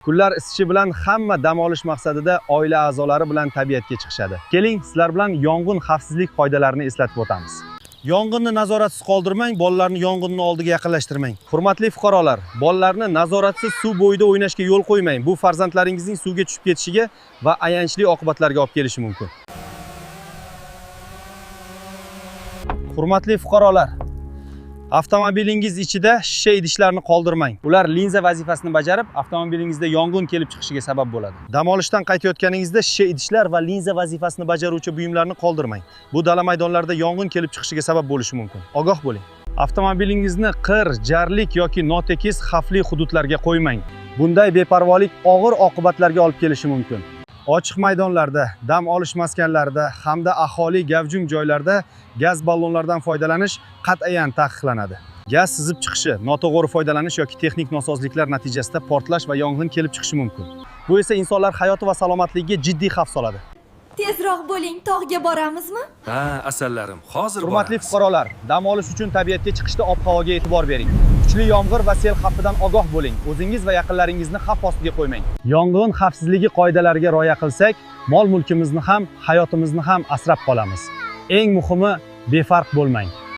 Kunlar isishi bilan hamma dam olish maqsadida oila a'zolari bilan tabiatga chiqishadi. Keling, sizlar bilan yong'in xavfsizlik qoidalarini eslatib o'tamiz. Yong'inni nazoratsiz qoldirmang, bolalarni yong'inni oldiga yaqinlashtirmang. Hurmatli fuqarolar, bolalarni nazoratsiz suv bo'yida o'ynashga yo'l qo'ymang. Bu farzandlaringizning suvga tushib ketishiga va ayanchli oqibatlarga olib kelishi mumkin. Hurmatli fuqarolar, avtomobilingiz ichida shisha idishlarni qoldirmang. Ular linza vazifasini bajarib, avtomobilingizda yong'in kelib chiqishiga sabab bo'ladi. Dam olishdan qaytayotganingizda shisha idishlar va linza vazifasini bajaruvchi buyumlarni qoldirmang. Bu dala maydonlarida yong'in kelib chiqishiga sabab bo'lishi mumkin. Ogoh bo'ling. Avtomobilingizni qir, jarlik yoki notekis xavfli hududlarga qo'ymang. Bunday beparvolik og'ir oqibatlarga olib kelishi mumkin. Ochiq maydonlarda, dam olish maskanlarida hamda aholi gavjum joylarda gaz ballonlardan foydalanish qat'iyan taqiqlanadi. Gaz sizib chiqishi, noto'g'ri foydalanish yoki texnik nosozliklar natijasida portlash va yong'in kelib chiqishi mumkin. Bu esa insonlar hayoti va salomatligiga jiddiy xavf soladi. Tezroq bo'ling, tog'ga boramizmi? Ha, asallarim, hozir Hurmatli boramiz. fuqarolar, dam olish uchun tabiatga chiqishda ob-havoga e'tibor bering. Kuchli yomg'ir va sel xavfidan ogoh bo'ling. O'zingiz va yaqinlaringizni xavf ostiga qo'ymang. Yong'in xavfsizligi qoidalariga rioya qilsak, mol-mulkimizni ham, hayotimizni ham asrab qolamiz. Eng muhimi, befarq bo'lmang.